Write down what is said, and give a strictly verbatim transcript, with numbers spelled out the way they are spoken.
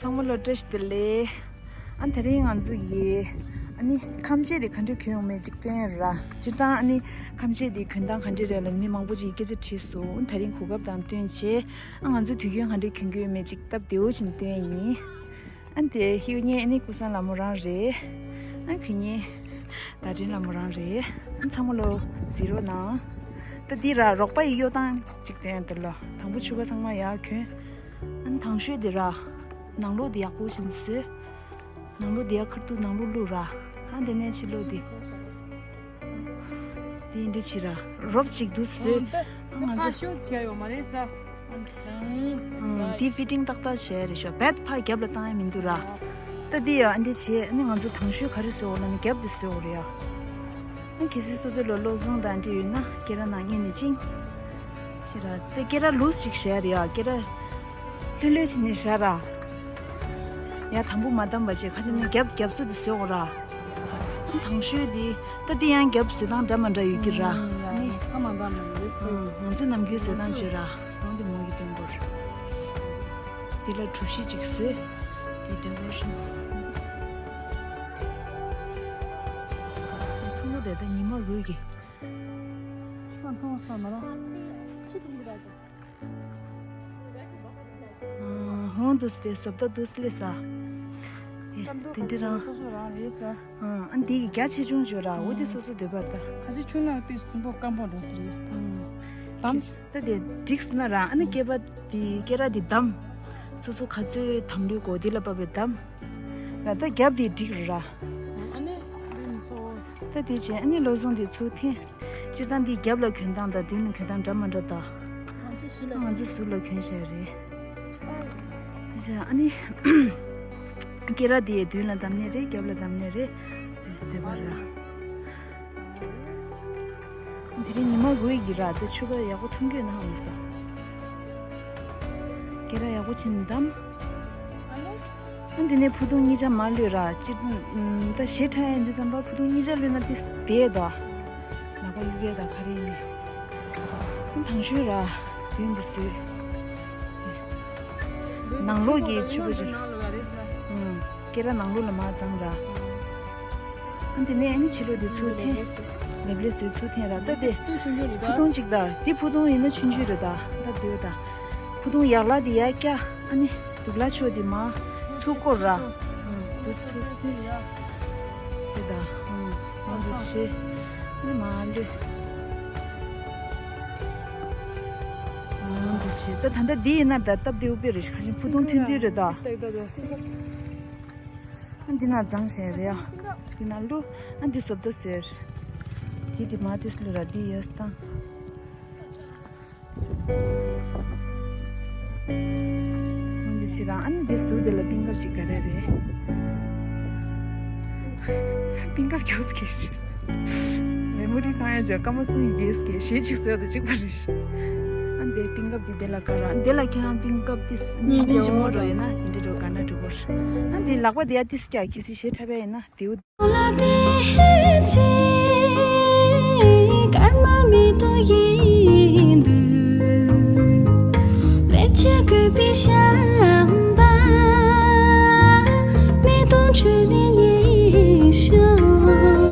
ཚང་མ་ལ་བཀྲ་ཤིས་བདེ་ལེགས། ཨ་ནི་དེ་རིང་ང་ཚོ་ཡི་ཨ་ནི་ཁམས་ཆེ་དེ་ག་འདྲ་གྱོན་ཡོང་མེད་ཅིག་སྟོན་ར། སྤྱིར་བཏང་ཨ་ནི་ཁམས་ཆེ་དེ་གྱོན་སྟངས་ག་འདྲ་རེད་ལ་མི་མང་པོ་ཅིག་སྐད་ཆ་དྲིས་སོང་། ཨ་ནི་དེ་རིང་གོ་སྐབས་དང་བསྟུན་བྱས་ཨ་ང་ཚོ་དུས་རྒྱུན་ག་འདྲ་གྱོན་གྱི་ཡོད་མེད་ཅིག་སྟབས་བདེ་བོ་ཅིག་སྟོན་ཡིན། ཨ་ནི་དེ་ཧིའུ་གཉིས་ཨ་ནི་ཀུ་སང་ལ་མོ་རང་རེད། ཨ་ནི་དེ་གཉིས་ད་དྲིན་ལ་མོ་རང་རེད། ཨ་ནི་ཚང་མ་ལོ་གཟིགས་རོགས་གནང་། ད་འདི་ར་རོགས་པ་ཡི་གཡོ་སྟངས་ཅིག་སྟོན་དེ་ལ་དང་པོ་ཕྱུ་པ་ཚང་མ་ཡར་གྱོན། ཨ་ནི་དང་ཤོས་དེ་ར་ནང་ལོགས་དེ་ཡག་པོ་བྱས་ནས་བཟོས། ནང་ལོགས་དེ་ཡར་ཁ་ཐུག་ནང་ལོགས་བླུགས་ར། ཨ་དེ་ནས་ཕྱི་ལོགས་དེ། དེ་འདྲ་བྱས་ར་རོབ་ཅིག་འདུག་བཟོས། ཨ་ང་ཚོ་ཕ་ཤོ་བྱས་ཡོད་མ་རེད་ས། ཨང་། དེ་ཕི་ཊིང་ཏག་ཏག་བྱས་རེད་ཤོ། བེད་ཕ་རྒྱབ་ལ་བཏང་ཡ་མི་འདུག་ར། ད་འདི་ཡ་ཨ་འདྲ་བྱས་ཨ་ནི་ང་ཚོ་དང་ཤོས་ག་རེ་བཟོས་འོ་ལ་ནི་རྒྱབ་དེ་བཟོས་འོ་རེད་ཡ། ཨ་གལ་སྲིད་སོ་སོ་ལ་བློ་བཟང་དང་འདྲ་ཡོད་ན་སྐེ་ར་ནང་སྙིང་ནས་བཅིངས། ཤི་ར་དེ་སྐེ་ར་ལུས་ཅིག་བྱས་རེད་ཡ། སྐེ་ར་ལྷོད་ལྷོད་བྱས་ནས་བཞག་ར། ཡ་དང་པོ་མ་བསྡམས་པ་བྱས་ཁ་ཆེ་ནས་རྒྱབ་རྒྱབ་བཟོ་དེ་བཟོས་འོ་ར། དང་ཤོས་དེ་ད་དེ་ཡང་རྒྱབ་བཟོས་སྟངས་འདྲ་མ་འདྲ་ཡོད་ཀྱི་ར། ཨ་ནི་ཚ་མ་འདྲ་མ་རེད། ང་ཚོ་ནམ་རྒྱུན་བཟོས་སྟངས་བྱོས་ར། འོན་ཏེ་མོ་ཡི་སྟོན་པོར། དེ་ལ་གྲུ་བཞི་ཅིག་བཟོས། དེ་ཌེ་ཀོ་རེ་ཤན། ཐུང་ངུ་དེ་ད་ཉི་མ་རུས་ཀྱི། ཁྱོད་མཐོང་ས་མ་ར། ཨ་ཧོང་དུས་དེ་སོབ་ད་དུས་སླེ་ས། དེ་དེ་འདི་རང་། སོ་སོ་རང་རེད་ས། ཨ་འདི་ཡི་རྒྱ་ཆེ་ཆུང་བྱོས་ར། འོ་དེ་སོ་སོ་འདོད་པ་ད། ཁ་ཆེ་ཆུང་ན་དེ་སུན་པོ་སྐམ་པོ་འགྲོ་ས་རེད་ས། དམ། ད་དེ་འགྲིག་སོང་ན་ར་ཨ་ནི་སྐེད་པ་དེ་སྐེ་ར་དེ་བསྡམས། སོ་སོ་ག་ཚོད་དམ་ལུས་གོ་དེ་ལ་བབས་པའི་བསྡམས། ལ་ད་རྒྱབ་དེ་འགྲིག་ར། ཨ་ནི་འདི་མི་ཚོ། ད་དེ་བྱས་ཨ་ནི་བློ་བཟང་དེ་ཚུར་འཐེན། སྤྱིར་བཏང་འདི་རྒྱབ་ལ་གྱོན་སྟངས་དང་མདུན་ལ་གྱོན་སྟངས་འདྲ་མ་འདྲ་ད། ང་ཚོ་ཟུར་ལ་ང་ཚོ་ཟུར་ལ་གྱོན་བཞག་རེད། དེ་བྱས་ཨ་ནི་སྐེ་ར་དེ་མདུན་ལ་བསྡམས་ནའི་རེད། རྒྱབ་ལ་བསྡམས་ནའི་རེད། སུ་སུ་འདོད་པ་ར། དེ་རིང་ཉི་མ་རུས་ཀྱི་ར། དེ་ཕྱུ་པ་ཡག་པོ་ཐོན་གྱི་ཡོད་ན་ཧ་མི་སོང་། སྐེ་ར་ཡག་པོ་ཕྱིན་བསྡམས། ཨ་འདི་ནས་ཕུ་ཐུང་གཉིས་ཆ་མ་གློད་ར། སྤྱིར་ད་ཞེ་ཁྲ་ཡིན་དུས་ཙམ་པ་ཕུ་ཐུང་གཉིས་ཆ་གློད་ན་དེ་བདེ་ད། ལག་པ་གཡུག་ཡས་དང་ག་རེ་ཡིན་ནས། དང་ཤོས་ར། མདུན་འདི་བཟོས། ནང་ལོགས་ཀྱི་ཕྱུ་པ་ཅིག་ཨང་། སྐེ་ར་ནང་ལོགས་ལ་མར་བརྫངས་ར། ཨ་འདི་ནས་ཨ་ནི་ཕྱི་ལོགས་འདི་ཚུར་འཐེན། ལེབ་ལེབ་བཟོས་ཚུར་འཐེན་ར། ད་དེ་ཕུ་ཐུང་ཅིག་ད། འདི་ཕུ་ཐུང་ཡིན་ན་ཆུང་ཆུང་རེད་ད། ད་འདི་བ་ད། ཕུ་ཐུང་ཡག་ལ་དེ་ཡར་བཀྱག་ཨ་ནི་དུག་ལ་ཆོ་དེ་མར་ཚུར་བསྐོར་ར། ཨང་། འདི་ཚུར་འཐེན་བྱས། དེ་ད། ཨང་། ཨང་། འདི་བྱས། ཨ་ནི་མར་གློད། ཨང་། འདི་བྱས། ད་ད་ལྟ་འདི་ཡིན་ན་ད་སྟབས་བདེ་པོ་དཔེ་རེད། ཁ་ཤས་ཕུ་ཐུང་ཐུང་ཐུང་རེད་ད། ཨ་འདི་ན་བརྫངས་བྱས་རེད་ཡ། འདི་ན་བླུགས། ཨ་འདི་སོབ་ད་ཟེར། འདི་འདི་མར་དེ་བླུགས་ར། འདི་ཡས་བཏང་། འོ་འདི་ཞིག་རང་ཨ་ནི་འདི་ཟུར་དེ་ལ་པིན་ཀབ་ཅིག་ག་རེ་རེད། པིན་ཀབ་ཁྱོད་ཀྱིས། མེ་མོ་རི་ཁང་ཡ་ཇ་ཀ་མ་སུ་ཡི་གེས་ཀྱི་ཞེ་གཅིག་ཟེར་དུ་གཅིག་པ་རེད། ཨ་འདི་པིན་ཀབ་འདི་དེ་ལ་ག་ར་འདི་ལ་ཁྱེད་རང་པིན་ཀབ་འདི་སྙིང་རྗེ་མོ་འགྲོ་ཡོད་ན་དེ་འདྲ་འགྲོ་ག་ན་འགྲོ་གོ། ཨ་འདི་ལག་པ་དེ་ཡ་ཏིས་ཀྱ་ཁྱི་སི་ཞེ་ཁྲ་བས་ཡིན་ན་དེའུ། ལ་དེ་ཚེ་སྐར་མ་མེ་ཏོག་ཡིན་དུས། ལེགས་བྱས་གུས་པའི་ཞབས་